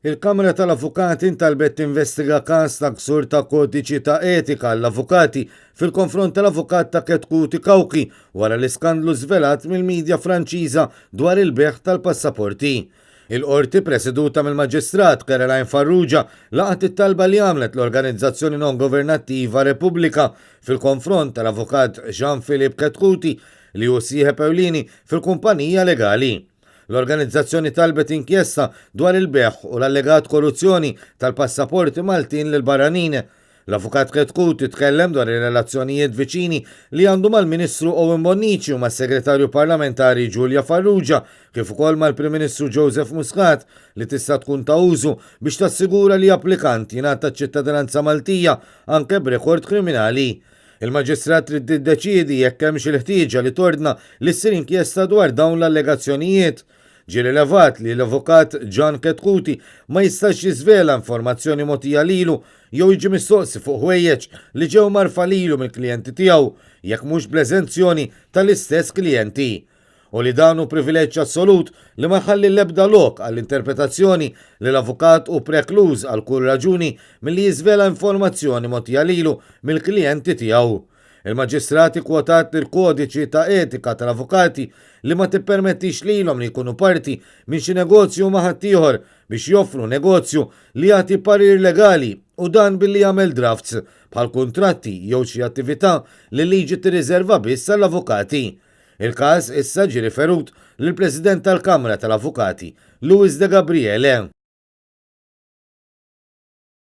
Il-Kamra tal-Avukati ntalbet tinvestiga każ ta' ksur ta' kodiċi ta' etika għall-avukati fil-konfront tal-avukat ta' Ketkuti Cauchi wara l-iskandlu żvelat mill-midja Franċiża dwar il-bejgħ tal-passaporti. Il-Qorti preseduta mill-Maġistrat Caroline Farrugia laqgħet it-talba li għamlet l-organizzazzjoni non-governattiva Repubblika fil-konfront tal-avukat Jean-Philippe Ketkuti li hu sieħeb ewlieni fil-kumpanija legali. L-organizzazzjoni talbet inkjesta dwar il-bejgħ u l-allegat korruzzjoni tal-passaporti Maltin lil barranin. L-Avukat Chetcuti tkellem dwar ir-relazzjonijiet viċini li għandu mal-Ministru Owen Bonnici u mas-Segretarju Parlamentari Julia Farrugia kif ukoll mal-Prim Ministru Joseph Muscat li tista' tkun ta' użu biex tassigura li applikant jingħata ċ-ċittadinanza Maltija anke b'rekord kriminali. Il-Maġistrat trid tiddeċiedi jekk hemmx il-ħtieġa li tordna li ssir inkjesta dwar dawn l-allegazzjonijiet. Ġie rilevat li l-Avukat Gian Chetcuti ma jistax jiżvela informazzjoni mogħtija lilu jew jiġi mistoqsi fuq ħwejjeġ li ġew mgħarrfa lilu mill-klijenti tiegħu jekk mhux bl-eżenzjoni tal-istess klijenti. U li dan hu privileġġ assolut li ma jħalli l-ebda lok għall-interpretazzjoni li l-avukat hu prekluż għal kull raġuni milli jiżvela informazzjoni mogħtija lilu mill-klijenti tiegħu. Il-Maġistrat ikkwotat lill-Kodiċi ta' Etika tal-Avukati li ma tippermettix lilhom li jkunu parti minn xi negozju ma' ħaddieħor biex joffru negozju li jagħti parir legali u dan billi jagħmel drafts bħal kuntratti jew xi attività li l-liġi tirriżerva biss għall-avukati. Il-każ issa ġie riferut lill-President tal-Kamra tal-Avukati, Louis De Gabriele.